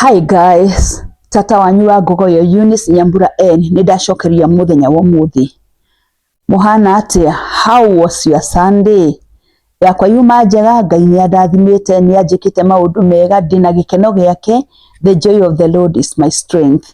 Hi guys, tata wanyu wa Ngogoyo Eunice Nyambura N nĩ ndacokeria mũthenya wa ũmũthĩ. Mũhana atĩa? How was your Sunday? Yakwa yuma njega, Ngai nĩ andathimĩte, nĩ anjĩkĩte maũndũ mega, ndĩna gĩkeno gĩake. The joy of the Lord is my strength.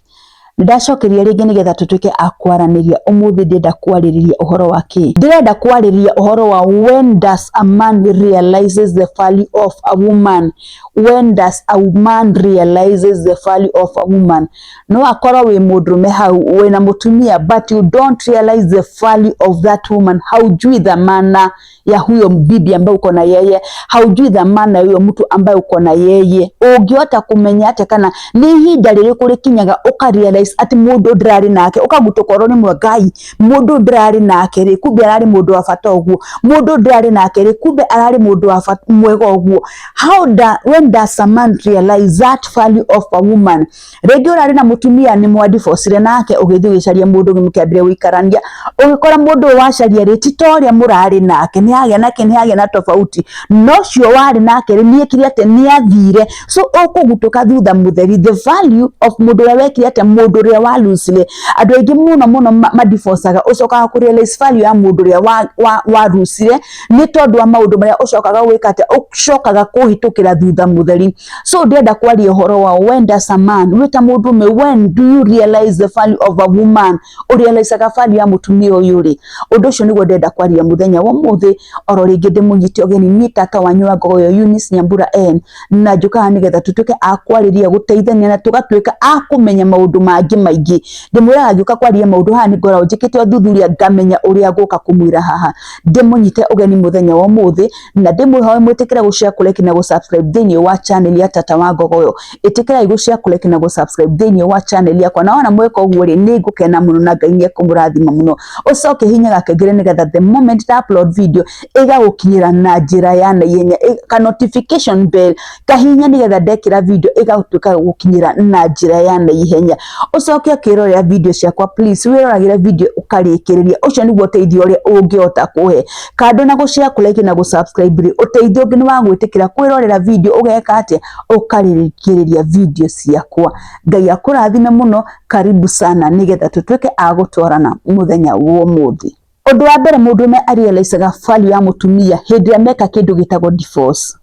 Nĩ ndacokeria rĩngĩ nĩgetha tũtuĩke a kwaranĩria. Ũmũthĩ ndĩrenda kwarĩrĩria ũhoro wa kĩ? Ndĩrenda kwarĩrĩria ũhoro wa when does a man realizes the value of a woman? When does a man realizes the value of a woman? No akorwo wĩ mũndũrũme hau wĩna mũtumia, but you don't realize the value of that woman. Haujui dhamana ya huyo bibi ambaye uko na yeye, haujui dhamana ya huyo mtu ambaye uko na yeye. Ũngĩhota kũmenya atĩa kana nĩ ihinda rĩrĩkũ rĩkinyaga ũka realize atĩ mũndũ ndĩrarĩ nake, ũkagutũka rĩmwe, Ngai, mũndũ ndĩrarĩ nake rĩ, kumbe ararĩ mũndũ wa bata ũguo, mũndũ ndĩrarĩ nake rĩ, kumbe ararĩ mũndũ wa bata mwega ũguo. How da, when does a man realize that value of a woman? Rĩngĩ ũrarĩ na mũtumia, nĩ mwadivorcire nake, ũgĩthiĩ ũgĩcaria mũndũ ũngĩ, mũkĩambĩrĩria gũikarania, ũgĩkora mũndũ ũyũ wacaria rĩ, ti ta ũrĩa mũrarĩ nake, nĩ hagĩa na kĩ, nĩ hagĩa na tofauti, no ũcio warĩ nake rĩ, nĩ ekire atĩ nĩ athire. So ũkũgutũka thutha mũtheri the value of mũndũ ũrĩa wekire atĩa, mũndũ ũrĩa walucire. Andũ aingĩ mũno mũno madivorcaga, ũcokaga kũ realize value ya mũndũ ũrĩa warucire nĩ tondũ wa maũndũ marĩa ũcokaga gwĩka atĩa, ũcokaga kũhĩtũkĩra thutha mũtheri. So ndĩrenda kwaria ũhoro wa when does a man, wĩ ta mũndũrũme, when do you realize the value of a woman? Ũrealizaga value ya mũtumia ũyũ rĩ? Ũndũ ũcio nĩguo ndĩrenda kwaria mũthenya wa ũmũthĩ. Oro rĩngĩ ndĩmũnyite ũgeni, niĩ tata wanyu wa Ngogoyo Eunice Nyambura N, na njũkaga nĩgetha tũtuĩke a kwarĩria, gũteithania na tũgatuĩka a kũmenya maũndũ mangĩ maingĩ. Ndĩmwĩraga ngĩũka kwaria maũndũ haha nĩ ngoragwo njĩkĩte ũthuthuria, ngamenya ũrĩa ngũka kũmwĩra haha. Ndĩmũnyite ũgeni mũthenya wa ũmũthĩ na ndĩmwĩhoe mwĩtĩkĩre gũ-share, kũ-like na gũ-subscribe thĩinĩ wa channel ya tata wa Ngogoyo. Ĩtĩkĩrai gũ-share, kũ-like na gũ-subscribe thĩinĩ wa channel yakwa, na wona mweka ũguo rĩ, nĩ ngũkena mũno na Ngai nĩ ekũmũrathima mũno. Ũcoke hinya gakengere nĩgetha the moment ta upload video ĩgagũkinyĩra na njĩra ya naihenya, ka notification bell kahinya, nĩgetha ndekĩra video ĩgatuĩka gũkinyĩra na njĩra ya naihenya. Ũcoke ũkĩrorera video ciakwa, please wĩroragĩre video ũkarĩkĩrĩria. Ũcio nĩguo ũteithio ũrĩa ũngĩhota kũhe kando na gũ-share, kũ-like na gũ-subscribe rĩ, ũteithio ũngĩ nĩ wa gwĩtĩkĩra kwĩrorera video, ũgeka atĩa, ũkarĩkĩrĩria video ciakwa. Ngai akũrathime mũno. Karibu sana nĩgetha tũtuĩke a gũtwarana mũthenya wa ũmũthĩ. Ũndũ wa mbere, mũndũrũme arealizaga value ya mũtumia hĩndĩ ĩrĩa meka kĩndũ gĩtagwo divorce.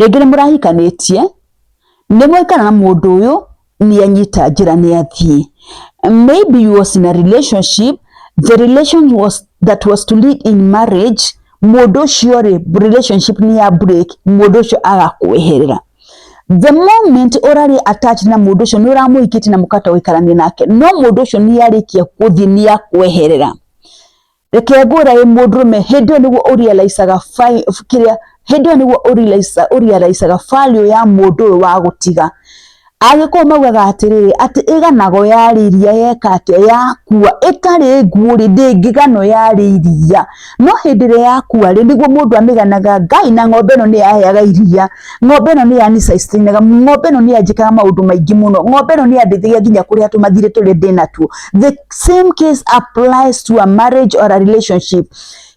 Rĩngĩ nĩ mũrahikanĩtie, nĩ mwaikara na mũndũ ũyũ, nĩ anyita njĩra, nĩ athiĩ. Maybe you was in a relationship, the relation was that was to lead in marriage. Mũndũ ũcio rĩ, relationship nĩ ya break, mũndũ ũcio agakweherera. The moment ũrarĩ attached na mũndũ ũcio, nĩ ũramũhikĩtie na mũkahota gũikarania nake, no mũndũ ũcio nĩ arĩkia gũthiĩ, nĩ akweherera. Reke ngwĩre, wĩ mũndũrũme, hĩndĩ ĩyo nĩguo ũrealizaga kĩrĩa, hĩndĩ ĩyo nĩguo ũrealizaga value ya mũndũ ũyũ wa gũtiga. Agĩkũyũ maugaga atĩrĩrĩ, atĩ ĩganagwo yarĩ iria yeka atĩa, yakua. Ĩtarĩ nguũ rĩ, ndĩngĩganwo yarĩ iria, no hĩndĩ ĩrĩa yakua rĩ, nĩguo mũndũ amĩganaga. Ngai, na ng'ombe ĩno nĩ yaheaga iria, ng'ombe ĩno nĩ yanicaistinaga, ng'ombe ĩno nĩ yanjĩkaga maũndũ maingĩ mũno, ng'ombe ĩno nĩ yandeithagia nginya kũrĩha tũmathirĩ tũrĩa ndĩnatuo. The same case applies to a marriage or a relationship.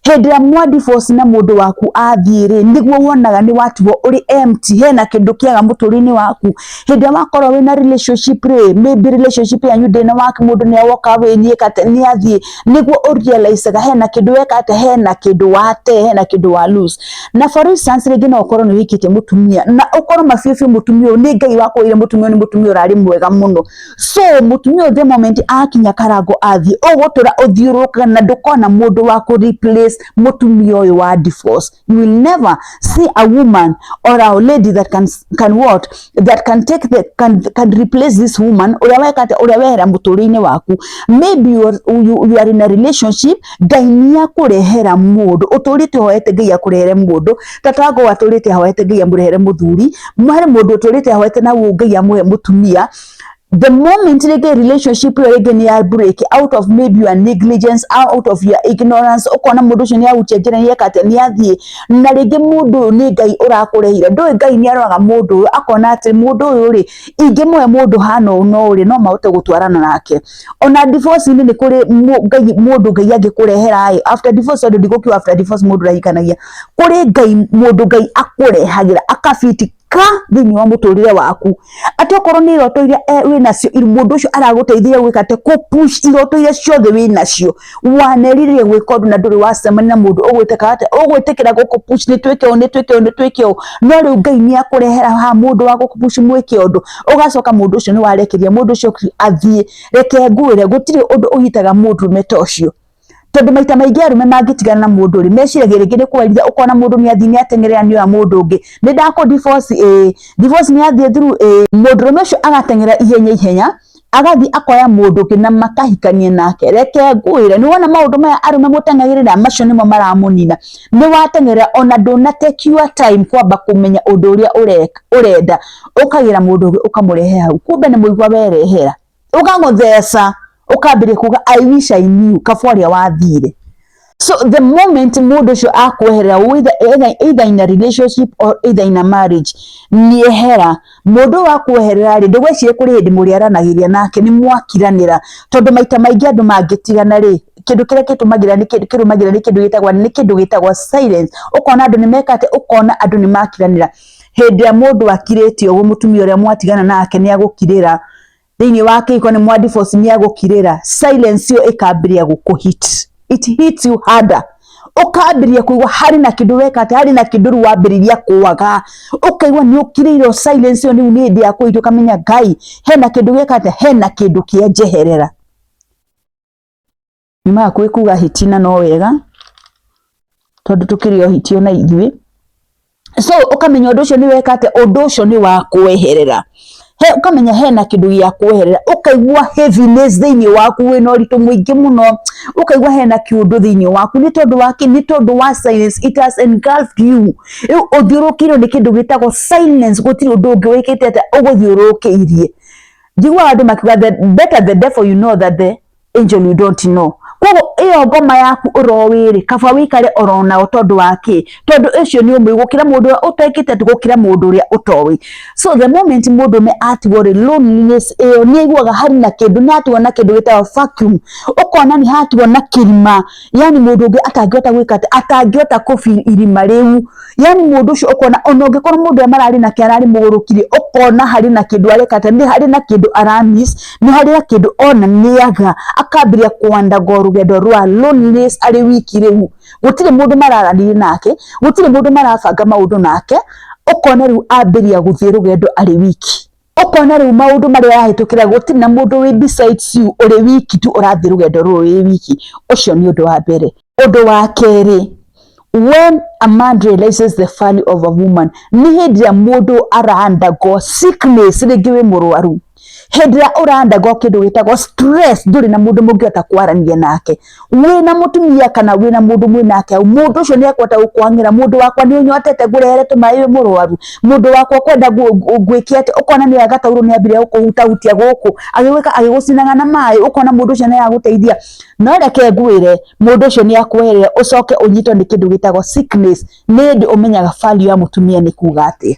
Hĩndĩ ĩrĩa mwa divorce na mũndũ waku athiĩ rĩ, nĩguo wonaga nĩ watigwo ũrĩ empty, hena kĩndũ kĩaga mũtũrĩre-inĩ waku. Hĩndĩ ĩrĩa wakorwo wĩna relationship rĩ, maybe relationship yanyu ndĩna work, mũndũ nĩ walk away, nĩ eka atĩa, nĩ athiĩ, nĩguo ũrealizaga hena kĩndũ weka atĩa, hena kĩndũ wate, hena kĩndũ wa lose. Na for instance, rĩngĩ no ũkorwo nĩ ũhikĩtie mũtumia na ũkorwo mabiũ biũ mũtumia ũyũ nĩ Ngai wakũheire mũtumia ũyũ, nĩ mũtumia ũrarĩ mwega mũno. So mũtumia ũyũ, the moment akinya karango athiĩ, ũgũtũra ũthiũrũrũkaga na ndũkona mũndũ wa kũ replace mũtumia ũyũ wa divorce. You will never see a woman or a lady that can what, that can take the can replace this woman ũrĩa weka atĩa, ũrĩa wehera mũtũrĩre-inĩ waku. Maybe you are in a relationship, Ngai nĩ akũrehera mũndũ ũtũrĩte ũhoete Ngai akũrehere mũndũ. Tata wangu atũrĩte ahoete Ngai amũrehere mũthuri, harĩ mũndũ ũtũrĩte ahoete na Ngai amũhe mũtumia. The moment rĩngĩ relationship ĩyo rĩngĩ nĩ ya break, out of maybe your negligence, out of your ignorance, ũkona mũndũ ũcio nĩ ahutia njĩra, nĩ eka atĩa, nĩ athiĩ. Na rĩngĩ mũndũ ũyũ nĩ Ngai ũrakũrehire. Ndũĩ, Ngai nĩ aroraga mũndũ ũyũ akona atĩ mũndũ ũyũ rĩ, ingĩmũhe mũndũ hana ũũ no rĩ, no mahote gũtwarana nake. Ona divorce-inĩ nĩ kũrĩ Ngai, mũndũ Ngai angĩkũrehera ĩ after divorce, tondũ ndigũkiuga after divorce mũndũ ndahikanagia, kũrĩ Ngai, mũndũ Ngai akũrehagĩra akabiti. Ka thĩinĩ wa mũtũrĩre waku, atĩ okorwo nĩ iroto iria wĩ nacio, mũndũ ũcio aragũteithia gwĩka atĩ kũ push iroto iria ciothe wĩ nacio. Wanerirĩria gwĩka ũndũ na ndũrĩ wacemania na mũndũ ũgwĩtĩka atĩ ũgwĩtĩkĩra gũkũ push, nĩ twĩke ũũ, nĩ twĩke ũũ, nĩ twĩke ũũ, no rĩu Ngai nĩ akũrehera haha mũndũ wa gũkũ push mwĩke ũndũ, ũgacoka mũndũ ũcio nĩ warekeria mũndũ ũcio athiĩ. Reke ngwĩre, gũtirĩ ũndũ ũhitaga mũndũrũme ta ũcio. Tondũ maita maingĩ arũme mangĩtigana na mũndũ rĩ, meciragia rĩngĩ nĩ kwerithia, ũkona mũndũ nĩ athiĩ nĩ ateng'erera nĩ oya mũndũ ũngĩ, nĩ ndakũ divorce ĩĩ, divorce nĩ yathiĩ through ĩĩ, mũndũrũme ũcio agateng'era ihenya ihenya, agathiĩ akoya mũndũ ũngĩ na makahikania nake. Reke ngwĩre, nĩ wona maũndũ maya arũme mũteng'agĩrĩra, macio nĩmo maramũnina. Nĩ wateng'era ona ndũna take your time kwamba kũmenya ũndũ ũrĩa ũrenda, ũkagĩra mũndũ ũngĩ ũkamũrehe hau, kumbe nĩ mũigua werehera. Ũkamũtheca, ũkambĩrĩria kuga, "I wish I knew," kaba ũrĩa wathire. So the moment mũndũ ũcio akweherera, either in a relationship or either in a marriage, nĩehera. Mũndũ ũyũ akweherera rĩ, ndũgwĩcirie kũrĩ hĩndĩ mũrĩaranagĩria nake, nĩ mwakiranĩra, tondũ maita maingĩ andũ mangĩtigana rĩ, kĩndũ kĩrĩa kĩtũmagĩra nĩ kĩrũmagĩrĩra nĩ kĩndũ gĩtagwo silence. Ũkona andũ nĩ meka atĩ, ũkona andũ nĩ makiranĩra. Hĩndĩ ĩrĩa mũndũ akirĩte ũguo, mũtumia ũrĩa mwatigana nake nĩ agũkirĩra, thĩinĩ wa kĩhiko nĩ mwa divorce, nĩ agũkirĩra. Silence ĩyo ĩkambĩrĩria gũkũ hit, it hits you harder. Ũkambĩrĩria kũigua harĩ na kĩndũ weka atĩ, harĩ na kĩndũ rĩu wambĩrĩria kwaga, ũkaigua nĩ ũkirĩirwo. Silence ĩyo rĩu nĩ hĩndĩ ya kũhit, ũkamenya Ngai hena kĩndũ gĩka atĩ, hena kĩndũ kĩanjeherera. Nyuma hakuhĩ kuga hitina, no wega tondũ tũkĩrĩ o hiti ona ithuĩ. So ũkamenya ũndũ ũcio nĩ weka atĩ, ũndũ ũcio nĩ wa kweherera. He ũkamenya hena kĩndũ gĩa kweherera, ũkaigua heaviness thĩinĩ waku, wĩna ũritũ mũingĩ mũno, ũkaigua hena kĩũndũ thĩinĩ waku. Nĩ tondũ wa kĩ? Nĩ tondũ wa silence. It has engulfed you. Rĩu ũthiũrũrũkĩirio nĩ kĩndũ gĩtagwo silence. Gũtirĩ ũndũ ũngĩ wĩkĩte atĩ ũgũthiũrũrũkĩirie. Njiguaga andũ makiuga, "The better the devil you know than the angel you don't know." Koguo ĩyo ngoma yaku ũrowĩ rĩ, kaba wĩikare oro nao. Tondũ wa kĩ? Tondũ ũcio nĩ ũmũĩ gũkĩra mũndũ ũrĩa ũtekĩte atĩ, gũkĩra mũndũ ũrĩa ũtoĩ. So the moment mũndũ atigwo rĩ, loneliness ĩyo nĩ aiguaga harĩ na kĩndũ, nĩ atigwo na kĩndũ gĩtagwo vacuum. Ũkona nĩ hatigwo na kĩrima, yani mũndũ ũngĩ atangĩhota gwĩka atĩ, atangĩhota kũ fill irima rĩu. Yani mũndũ ũcio ũkona ona ũngĩkorwo mũndũ ũrĩa mararĩ nake ararĩ mũgũrũki rĩ, ũkona harĩ na kĩndũ areka atĩ, nĩ harĩ na kĩndũ aramiss, nĩ harĩ na kĩndũ ona nĩaga, akambĩrĩria kwandaga rũgendo rwa loneliness arĩ wiki. Rĩu gũtirĩ mũndũ mararanĩria nake, gũtirĩ mũndũ marabanga maũndũ nake. Ũkona rĩu ambĩrĩria gũthiĩ rũgendo arĩ wiki. Ũkona rĩu maũndũ marĩa arahĩtũkĩra, gũtirĩ na mũndũ wĩ besides you, ũrĩ wiki tu, ũrathiĩ rũgendo rũrũ wĩ wiki. Ũcio nĩ ũndũ wa mbere. Ũndũ wa kerĩ, when a man realizes the value of a woman, nĩ hĩndĩ ĩrĩa mũndũ ara undergo sickness, rĩngĩ wĩ mũrwaru, hĩndĩ ĩrĩa ũra undergo kĩndũ gĩtagwo stress, ndũrĩ na mũndũ mũngĩhota kwaranĩria nake, wĩna mũtumia kana wĩna mũndũ mwĩ nake hau, mũndũ ũcio nĩ ekũhota gũkwang'ĩra, "Mũndũ wakwa, nĩ ũnyotete, ngũrehere tũmaĩ wĩ mũrwaru? Mũndũ wakwa, kwenda ngwĩke atĩ?" Ũkona nĩ oya gataurũ, nĩ ambĩrĩria gũkũhutahutia gũkũ, agĩgwĩka, agĩgũcinaga na maĩ. Ũkona mũndũ ũcio nĩ agũteithia. No reke ngwĩre, mũndũ ũcio nĩ akweherera, ũcoke ũnyitwo nĩ kĩndũ gĩtagwo sickness. Nĩ hĩndĩ ũmenyaga value ya mũtumia nĩ kuga atĩa.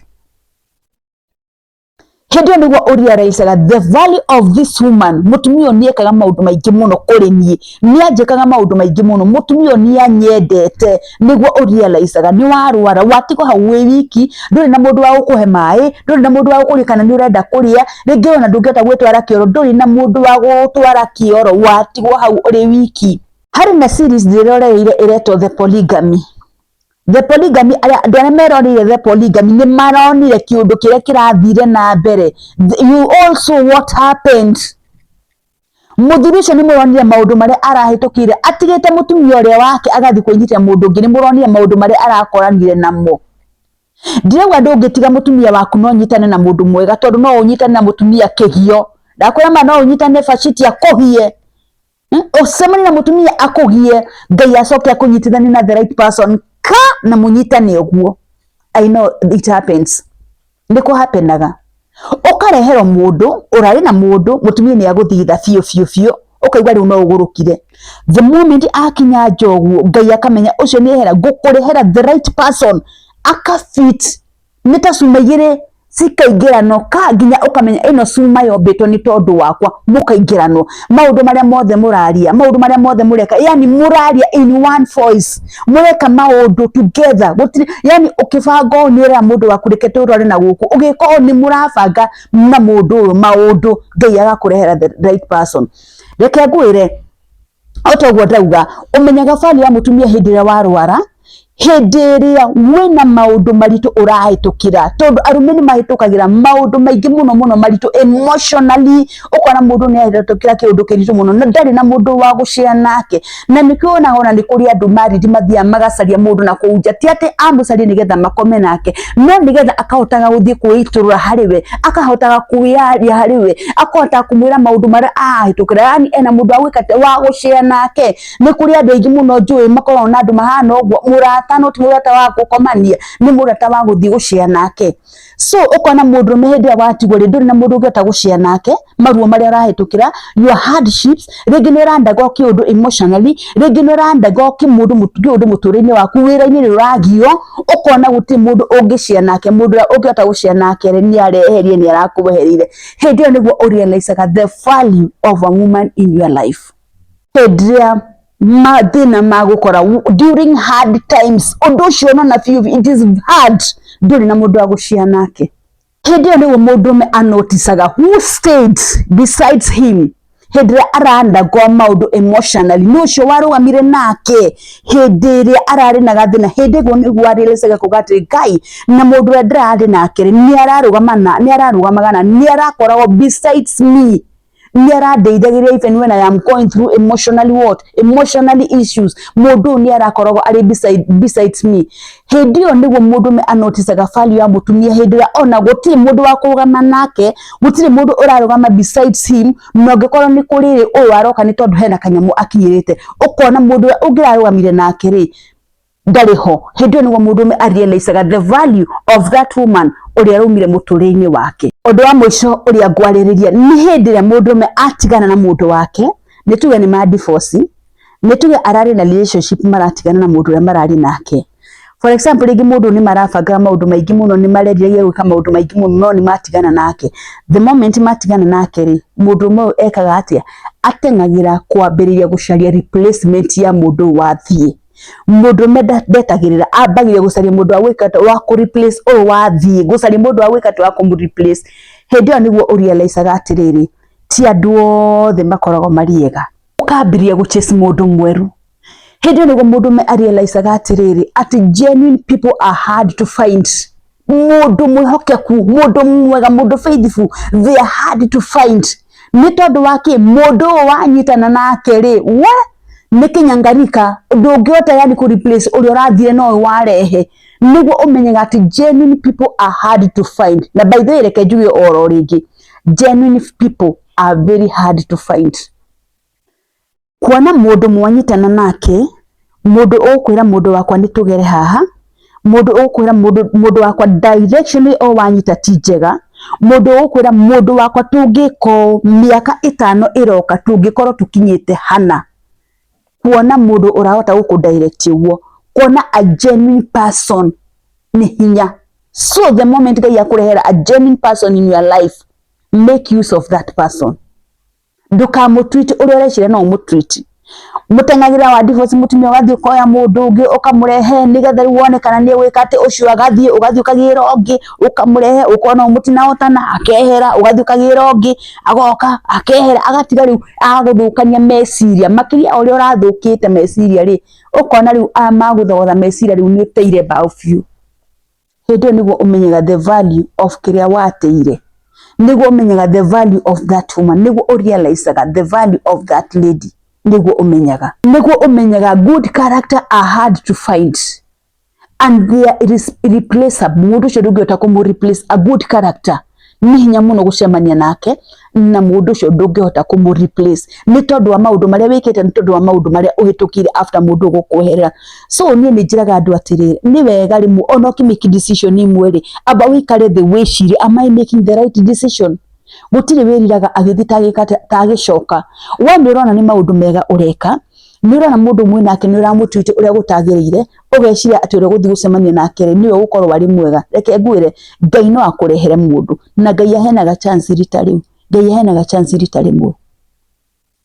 Hĩndĩ ĩyo nĩguo ũrealizaga the value of this woman. Mũtumia ũyũ nĩ ekaga maũndũ maingĩ mũno kũrĩ niĩ, nĩ anjĩkaga maũndũ maingĩ mũno, mũtumia ũyũ nĩ anyendete. Nĩguo ũrealizaga nĩ warwara, watigwo hau wĩ wiki, ndũrĩ na mũndũ wa gũkũhe maĩ, ndũrĩ na mũndũ wa gũkũria kana nĩ ũrenda kũrĩa, rĩngĩ ona ndũngĩhota gwĩtwara kĩoro, ndũrĩ na mũndũ wa gũgũtwara kĩoro, watigwo hau ũrĩ wiki. Harĩ na series ndĩroreire ĩretwo The Polygamy. The Polygamy, arĩa andũ arĩa meroreire The Polygamy nĩ maronire kĩũndũ kĩrĩa kĩrathire na mbere. You also what happened, mũthuri ũcio nĩ mũronire maũndũ marĩa arahĩtũkĩire, atigĩte mũtumia ũrĩa wake agathiĩ kwĩnyitĩra mũndũ ũngĩ. Nĩ mũronire maũndũ marĩa arakoranire namo. Ndirauga ndũngĩtiga mũtumia waku no ũnyitane na mũndũ mwega, tondũ no ũnyitane na mũtumia kĩgio, ndakwĩra ma, no ũnyitane baciti akũgie, ũcemanie na mũtumia akũgie, Ngai acoke akũnyitithanie na the right person ka na mũnyitane ũguo. I know it happens, nĩ kũ happenaga, ũkareherwo mũndũ ũrarĩ na mũndũ, mũtumia nĩ agũthitha biũ biũ biũ, ũkaigua rĩu no ũgũrũkire. The moment akinya nja ũguo, Ngai akamenya ũcio nĩ ehera, ngũkũrehera the right person, akafit, nĩ ta cuma igĩrĩ. Cikaingĩrano ka nginya ũkamenya ĩno cuma yombĩtwo nĩ tondũ wakwa. Mũkaingĩranwo maũndũ marĩa mothe mũraria, maũndũ marĩa mothe mũreka, yani mũraria in one voice, mũreka maũndũ together. Gũtirĩ yani ũkĩbanga ũũ nĩ ũrera mũndũ waku, reke tũrore na gũkũ, ũgĩka ũũ nĩ mũrabanga na mũndũ ũyũ maũndũ, Ngai agakũrehera the right person. Reke ngwĩre, o toguo ndauga, ũmenyaga value ya mũtumia hĩndĩ ĩrĩa warwara, hĩndĩ ĩrĩa wĩna maũndũ maritũ ũrahĩtũkĩra, tondũ arũme nĩ mahĩtũkagĩra maũndũ maingĩ mũno mũno maritũ emotionally. Ũkona mũndũ nĩ ahĩtũkĩra kĩũndũ kĩritũ mũno na ndarĩ na mũndũ wa gũshare nake, na nĩkĩo wonaga ona nĩ kũrĩ andũ married mathiaga magacaria mũndũ na kũu nja, ti atĩ amũcarie nĩgetha makome nake, no nĩgetha akahotaga gũthiĩ kwĩitũrũra harĩ we, akahotaga kwĩyaria harĩ we, akahota kũmwĩra maũndũ marĩa arahĩtũkĩra, yani ena mũndũ wa gwĩka atĩa, wa gũshare nake. Nĩ kũrĩ andũ aingĩ mũno njũĩ makoragwo na andũ mahana ũguo, mũrata no ti mũrata wa gũkomania, nĩ mũrata wa gũthiĩ gũshare nake. So ũkona mũndũrũme hĩndĩ ĩrĩa watigwo rĩ, ndũrĩ na mũndũ ũngĩhota gũshare nake maruo marĩa ũrahĩtũkĩra, your hardships, rĩngĩ nĩ ũra-undergo kĩũndũ emotionally, rĩngĩ nĩ ũra-undergo kĩũndũ mũtũrĩre-inĩ waku, wĩra-inĩ nĩ ũragio, ũkona gũtirĩ mũndũ ũngĩshare nake, mũndũ ũrĩa ũngĩhota gũshare nake rĩ, nĩ areherie, nĩ arakwehereire. Hĩndĩ ĩyo nĩguo ũrealizaga the value of a woman in your life. Hĩndĩ ĩrĩa mathĩna magũkora during hard times, ũndũ ũcio ũnona biũ it is hard, ndũrĩ na mũndũ wa gũshare nake. Hĩndĩ ĩyo nĩguo mũndũrũme anoticaga who stayed besides him hĩndĩ ĩrĩa ara-undergo maũndũ emotionally, nĩ ũcio warũgamire nake hĩndĩ ĩrĩa ararĩ na gathĩna. Hĩndĩ ĩyo nĩguo arealizaga kuga atĩ Ngai na mũndũ ũrĩa ndĩrarĩ nake rĩ, nĩ ararũgama na nĩ ararũgamaga na nĩ arakoragwo besides me, nĩ arandeithagĩrĩria even when I am going through emotionally what emotionally issues, mũndũ ũyũ nĩ arakoragwo arĩ besides me. Hĩndĩ ĩyo nĩguo mũndũrũme anoticaga value ya mũtumia, hĩndĩ ĩrĩa ona gũtirĩ mũndũ wa kũrũgama nake, gũtirĩ mũndũ ũrarũgama besides him, na ũngĩkorwo nĩ kũrĩ rĩ, ũyũ aroka nĩ tondũ hena kanyamũ akinyĩrĩte, ũkona mũndũ ũrĩa ũngĩrarũgamire nake rĩ, ndarĩ ho. Hĩndĩ ĩyo nĩguo mũndũrũme arealizaga the value of that woman ũrĩa araumire mũtũrĩre-inĩ wake. Ũndũ wa mũico ũrĩa ngwarĩrĩria nĩ hĩndĩ ĩrĩa mũndũrũme atigana na mũndũ wake, nĩ tuge nĩ ma divorce, nĩ tuge ararĩ na relationship, maratigana na mũndũ ũrĩa mararĩ nake. For example, rĩngĩ mũndũ nĩ marabangaga maũndũ maingĩ mũno, nĩ mareriragĩria gwĩka maũndũ maingĩ mũno, no nĩ matigana nake. The moment matigana nake rĩ, mũndũ ũmwe ũyũ ekaga atĩa? Ateng'agĩra kwambĩrĩria gũcaria replacement ya mũndũ ũyũ wathiĩ. Mũndũrũme ndetagĩrĩra, ambagĩrĩria gũcaria mũndũ wa gwĩka atĩa, wa kũ replace ũyũ wathiĩ, gũcaria mũndũ wa gwĩka atĩa, wa kũmũ replace. Hĩndĩ ĩyo nĩguo ũrealizaga atĩrĩrĩ, ti andũ othe makoragwo marĩ ega, ũkambĩrĩria gũ chase mũndũ mwerũ. Hĩndĩ ĩyo nĩguo mũndũrũme arealizaga atĩrĩrĩ, atĩ genuine people are hard to find. Mũndũ mwĩhokeku, mũndũ mwega, mũndũ faithful, they are hard to find. Nĩ tondũ wa kĩ? Mũndũ ũyũ wanyitana nake rĩ, we nĩ kĩnyangarika, ndũngĩhota yani kũ replace ũrĩa ũrathire no ũyũ warehe. Nĩguo ũmenyaga atĩ genuine people are hard to find. Na by the way, reke njuge oro rĩngĩ, genuine people are very hard to find. Kuona mũndũ mwanyitana nake, mũndũ ũkwĩra mũndũ wakwa nĩ tũgere haha, mũndũ ũkwĩra mũndũ wakwa direction o wanyita ti njega, mũndũ ũkwĩra mũndũ wakwa tũngĩka ũũ mĩaka 5 ĩroka tũngĩkorwo tũkinyĩte hana. Kuona mũndũ ũrahota gũkũ direct ũguo, kuona a genuine person nĩ hinya. So the moment Ngai akũrehera a genuine person in your life, make use of that person. Ndũkamũtreat ũrĩa ũreciria no ũmũtreat. Mũteng'agĩra wa divorce mũtumia, ũgathiĩ ũkoya mũndũ ũngĩ ũkamũrehe nĩgetha rĩu wone kana nĩ egwĩka atĩ, ũcio agathiĩ, ũgathiĩ ũkagĩra ũngĩ ũkamũrehe, ũkona ũyũ mũtinahotana, akehera, ũgathiĩ ũkagĩra ũngĩ, agoka akehera, agatiga rĩu agũthũkania meciria makĩria ũrĩa ũrathũkĩte meciria rĩ, ũkona rĩu aya magũthogotha meciria rĩu nĩ ũteire mbaũ biũ. Hĩndĩ ĩyo nĩguo ũmenyaga the value of kĩrĩa wateire, nĩguo ũmenyaga the value of that woman, nĩguo ũrealizaga the value of that lady, nĩguo ũmenyaga good character are hard to find and they are irreplaceable. Mũndũ ũcio ndũngĩhota kũmũ replace. A good character nĩ hinya mũno gũcemania nake, na mũndũ ũcio ndũngĩhota kũmũ replace nĩ tondũ wa maũndũ marĩa wĩkĩte, nĩ tondũ wa maũndũ marĩa ũhĩtũkire after mũndũ gũkweherera. So niĩ nĩ njĩraga andũ atĩrĩrĩ, nĩ wega rĩmwe ona ũkĩ make decision imwe rĩ, amba ũikare thĩ wĩcirie, am I making the right decision? Gũtirĩ wĩriraga agĩthiĩ ta agĩcoka. We nĩ ũrona nĩ maũndũ mega ũreka. Nĩ ũrona mũndũ mwĩ nake nĩ ũramũtwĩte ũrĩa gũtagĩrĩire, ũgeciria atĩ ũrĩa ũgũthiĩ gũcemania nake rĩ nĩwe ũgũkorwo arĩ mwega. Reke ngwĩre, Ngai no akũrehere mũndũ, na Ngai aheanaga chance rita rĩu, Ngai aheanaga chance rita rĩmwe.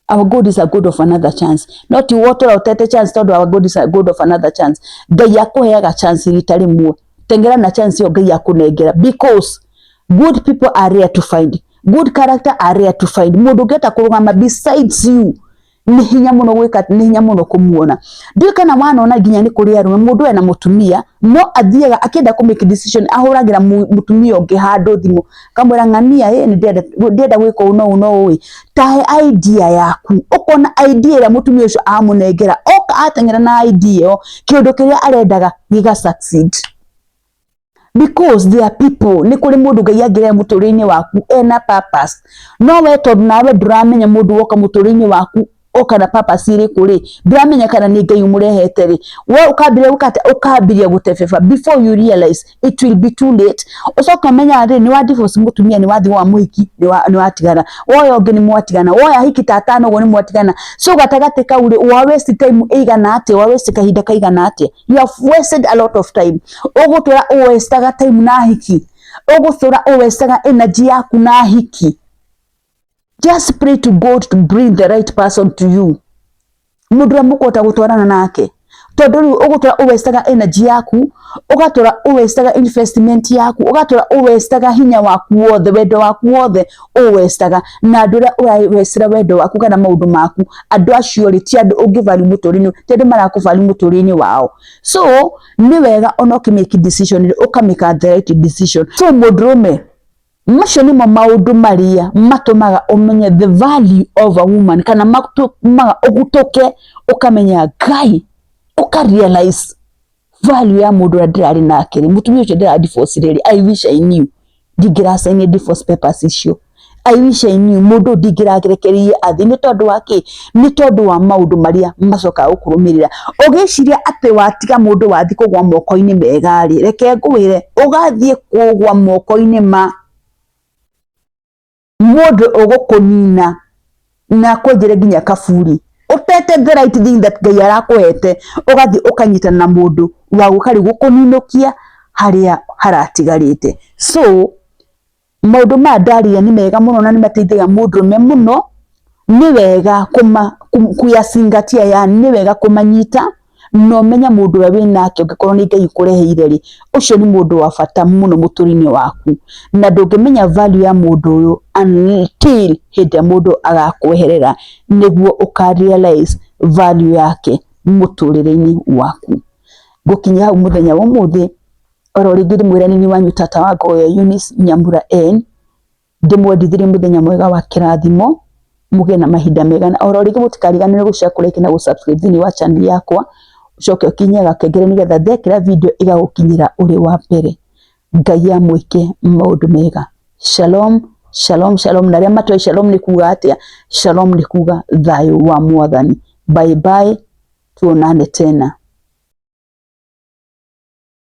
Our God is a God of another chance. No ti wotũra ũtete chance tondũ our God is a God of another chance. Ngai akũheaga chance rita rĩmwe. Tengera na chance ĩyo Ngai akũnengera because good people are rare to find. Good character are rare to find. Mũndũ ũngĩhota kũrũgama besides you nĩ hinya mũno gwĩka nĩ hinya mũno kũmuona. Ndiũĩ kana wanona nginya nĩ kũrĩ arũme mũndũ ena mũtumia no athiaga akĩenda kũ make decision ahũragĩra mũtumia ũngĩ handũ thimũ akamwĩra ng'ania ĩ nĩ ndĩrenda gwĩka ũũ na ũũ na ũũ ĩ tahe idea yaku ũkona idea ĩrĩa mũtumia ũcio amũnengera oka ateng'era na idea ĩyo kĩũndũ kĩrĩa arendaga gĩga succeed because there are people nĩ kũrĩ mũndũ Ngai angĩrehe mũtũrĩre-inĩ waku ena purpose no we tondũ nawe ndũramenya mũndũ woka mũtũrĩre-inĩ waku oka na purpose ĩrĩkũ rĩ ndũramenya kana nĩ Ngai ũmũrehete rĩ we ũkambĩrĩria gwĩka atĩa ũkambĩrĩria gũtebeba before you realize it will be too late ũcoke ũmenya rĩ nĩ wa divorce mũtumia nĩ wathiĩ wa mũhiki nĩ watigana woya ũngĩ nĩ mwatigana woya hiki ta atano ũguo nĩ mwatigana so gatagatĩ kau rĩ wa waste time ĩigana atĩa wa waste kahinda kaigana atĩa you have wasted a lot of time ũgũtũra ũwestaga time na hiki ũgũtũra ũwestaga energy yaku na hiki just pray to God to bring the right person to you mũndũ ũrĩa mũkũhota gũtwarana nake tondũ rĩu ũgũtũra ũwestaga energy yaku ũgatũra ũwestaga investment yaku ũgatũra ũwestaga hinya waku wothe wendo waku wothe ũwestaga na andũ arĩa ũrawestera wendo waku kana maũndũ maku andũ acio rĩ ti andũ ũngĩ value mũtũrĩre-inĩ ti andũ marakũ value mũtũrĩre-inĩ wao so nĩ wega ona ũkĩ make decision rĩ ũka make the right decision so mũndũrũme macio nĩmo maũndũ marĩa matũmaga ũmenye the value of a woman kana matũmaga ũgutũke ũkamenya Ngai ũka realize value ya mũndũ ũrĩa ndĩrarĩ nake rĩ mũtumia ũcio ndĩra divorce rĩ I wish I knew ndingĩra sign divorce papers icio I wish I knew mũndũ ũyũ ndingĩrarekereirie athiĩ nĩ tondũ wa kĩ nĩ tondũ wa maũndũ marĩa macokaga gũkũrũmĩrĩra ũgĩciria atĩ watiga mũndũ wathiĩ kũgwa moko-inĩ mega rĩ reke ngwĩre ũgathiĩ kũgwa moko-inĩ ma mũndũ ũgũkũnina na akwenjere nginya kaburi ũtete the right thing that Ngai arakũhete ũgathiĩ ũkanyitana na mũndũ wa gũka rĩu gũkũninũkia harĩa haratigarĩte so maũndũ maya ndaria nĩ mega mũno na nĩ mateithagia mũndũrũme mũno nĩ wega kuyazingatia yani nĩ wega kũmanyita na ũmenye mũndũ ũrĩa wĩ nake ũngĩkorwo nĩ Ngai ũkũreheire rĩ ũcio nĩ mũndũ wa bata mũno mũtũrĩre-inĩ waku na ndũngĩmenya value ya mũndũ ũyũ until hĩndĩ ĩrĩa mũndũ agakweherera nĩguo ũka realize value yake mũtũrĩre-inĩ waku. Ngũkinyia hau mũthenya wa ũmũthĩ oro rĩngĩ ndĩmwĩre nini wanyu tata wa Ngoyo Eunice Nyambura N ndĩmwendithirie mũthenya mwega wa kĩrathimo mũgĩe na mahinda mega na oro rĩngĩ mũtikariganĩrwo gũ share kũ like na gũ subscribe thĩinĩ wa channel yakwa ũcoke ũkinye gakengere nĩgetha ndekĩra video ĩgagũkinyĩra ũrĩ wa mbere. Ngai amwĩke maũndũ mega. Shalom shalom shalom na arĩa matoĩ shalom nĩ kuga atĩa shalom nĩ kuga thayũ wa mwathani. Bye bye tuonane tena.